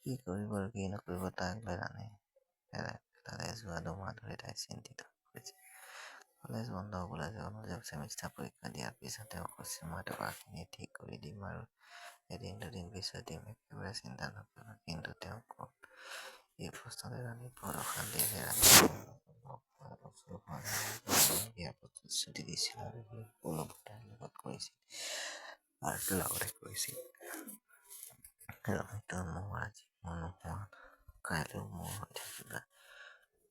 কি কৰিব আৰু কি নকৰিব তাক লৈ ৰাণী পেলাই যোৱা 2 মাহ ধৰি তাই চিন্তিত হৈ পৰিছে। কলেজ বন্ধ হ'বলৈ আছে। অনুজে ছেমিষ্টাৰ পৰীক্ষা দিয়াৰ পিছত তেওঁ কৈছিল, মই টকাখিনি ঠিক কৰি দিম আৰু এদিন দুদিন পিছত দিম, একেবাৰে চিন্তা নকৰিবা। কিন্তু তেওঁ ক'ত? এই প্ৰশ্নটোৱে ৰাণীক বৰ অশান্তি দিছিল। ৰাণীয়ে অনুজক লগ পোৱা এবছৰো হোৱা নাই। অনুজে ৰাণীক বিয়াৰ প্ৰতিশ্ৰুতি দিছিল আৰু সেই সকলোবোৰ তাইৰ লগত কৰিছিল আৰু লগতে কৈছিল, ৰাণী তুমি মোৰ আজি, মোৰ নোহোৱা, কাইলৈও মোৰ হৈ থাকিবা।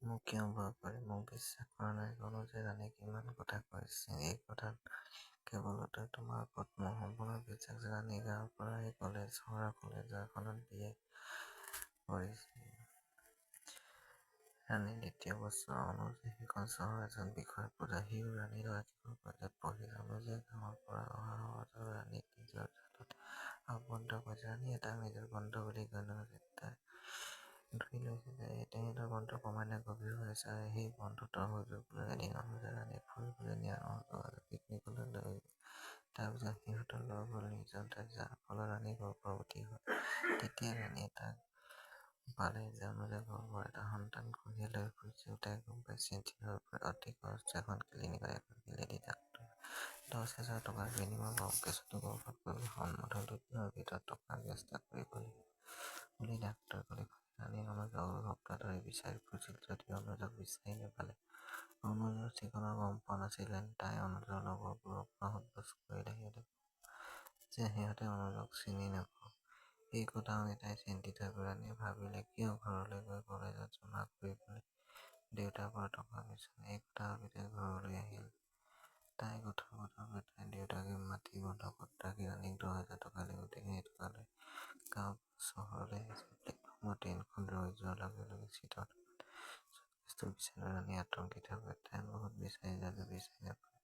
মোক কিয় ভয় কৰে? মোক বিশ্বাস কৰা নাই? অনুজে ৰাণীক ইমান কথা কৈছিল। এই কথাত ৰাণীয়ে কেৱল উত্তৰ, তোমাৰ ওপৰত মোৰ সম্পূৰ্ণ বিশ্বাস আছে। ৰাণী গাঁৱৰ পৰা আহি চহৰৰ কলেজ এখনত বি এ কৰিছিল। ৰাণী দ্বিতীয় বছৰ। অনুজ সেইখন চহৰৰে এজন বিষয়াৰ পুতেক। সিও ৰাণীৰ লগত একেখন কলেজতে পঢ়িছিল। অনুজে গাঁৱৰ পৰা অহাৰ বাবে ৰাণীক নিজৰ জালত আবদ্ধ কৰিছিল। ৰাণীয়ে তাক নিজৰ বন্ধু বুলি গণ্য কৰিছিল। তাই ধৰি লৈছিল যে সিহঁতৰ বন্ধুত্ব ক্ৰমান্বয়ে গভীৰ হৈ আহিছে আৰু সেই বন্ধুত্বৰ সুযোগ লৈ এদিন অনুজে ৰাণীক ফুৰিবলৈ নিয়াৰ অজুহাতত পিকনিকলৈ লৈ গ'ল। তাৰ পিছত সিহঁত লগ হ'ল নিৰ্জন ঠাইত, যাৰ ফলত ৰাণী গৰ্ভৱতী হ'ল। তেতিয়াই ৰাণীয়ে গম পালে যে অনুজে গৰ্ভত এটা সন্তান কঢ়িয়াই লৈ ফুৰিছে। তাই গম পাই চিন্তিত হৈ পৰিল। অতি কষ্টৰে এখন ক্লিনিকত এগৰাকী লেডী ডাক্তৰে 10,000 টকাৰ বিনিময়ত কেঁচুৱাটো গৰ্ভপাত কৰিবলৈ সন্মত হ'ল। দুদিনৰ ভিতৰত টকাৰ ব্যৱস্থা কৰিব লাগিব বুলি ডাক্তৰে ক'লে। ইফালে ৰাণীয়ে অনুজক দুসপ্তাহ ধৰি বিচাৰি ফুৰিছিল যদিও অনুজক বিচাৰি নাপালে। অনুজৰ ঠিকনাও গম পোৱা নাছিল। তাই অনুজৰ লগৰবোৰৰ পৰা সোধপোছ কৰিলে সিহঁতে যে সিহঁতে অনুজক চিনি নাপায়। এই কথা শুনি তাই চিন্তিত হৈ পৰিল। ৰাণীয়ে ভাবিলে কিয় ঘৰলৈ গৈ কলেজত জমা কৰিবলৈ দেউতাৰ পৰা টকা বিচৰা নাই। এই কথা ভাবি তাই ঘৰলৈ আহিল। তাই কথা বতৰা তাইৰ দেউতাকে মাটি বন্ধকত ৰাখি ৰাণীক 10,000 টকা লৈ গোটেইখিনি টকা লৈ গাঁৱৰ পৰা চহৰলৈ আহিছিল। প্লেটফৰ্মত ট্ৰেইনখন ৰৈ যোৱাৰ লগে লগে চিটৰ তলত চুটকেছটো বিচাৰি নোপোৱাত ৰাণী আতংকিত হৈ পৰিল। তাই বহুত বিচাৰিলে যদিও বিচাৰি নাপালে।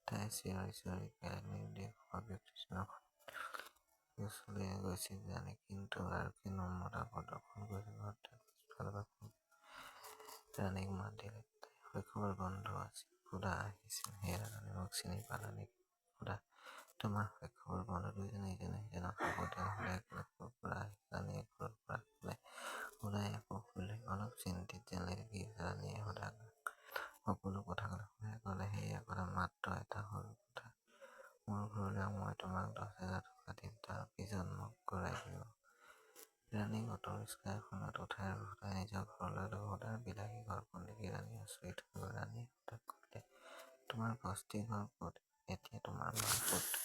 তাই চিঞৰি চিঞৰি কান্দিলে। নিৰুদ্দেশ হোৱা ব্যক্তিজনৰ সন্ধান দিবলৈ আৰক্ষীৰ ওচৰলৈ গৈছিল ৰাণী। কিন্তু আৰক্ষীয়ে নম্ৰতা প্ৰদৰ্শন কৰিছিল। হঠাৎ পিছফালৰ পৰা কোনোবাই ৰাণীক মাত দিলে। তাইৰ শৈশৱৰ বন্ধু আছিল। সুধা আহিছিল। হেৰা ৰাণী, মোক চিনি পালা নেকি? মই সুধা, তোমাৰ শৈশৱৰ বন্ধু। দুয়োজনে ইজনে সিজনক সাৱটিলে। সুধাই ক'লে, ক'ৰ পৰা আহিছা? ৰাণীয়ে ঘৰৰ পৰা ক'লে। সুধাই আকৌ সুধিলে, অলপ চিন্তিত যেন লাগিছে, কি হৈছে? ৰাণীয়ে সুধাক সকলো কথা ক'লে। সুধাই ক'লে, সেয়া কথা মাত্ৰ এটা সৰু কথা। মোৰ ঘৰলৈ আহা, মই তোমাক 10,000 টকা দিম। তাৰ পিছত মোক ঘূৰাই দিবা। ৰাণীক অটোৰিক্সা এখনত উঠাই সুধাই নিজৰ ঘৰলৈ লৈ গ'ল। সুধাৰ বিলাসী ঘৰখন দেখি ৰাণী আচৰিত হৈ গ'ল। ৰাণীয়ে সুধাক সুধিলে, তোমাৰ বস্তি ঘৰ ক'ত? এতিয়া তোমাৰ মা ক'ত?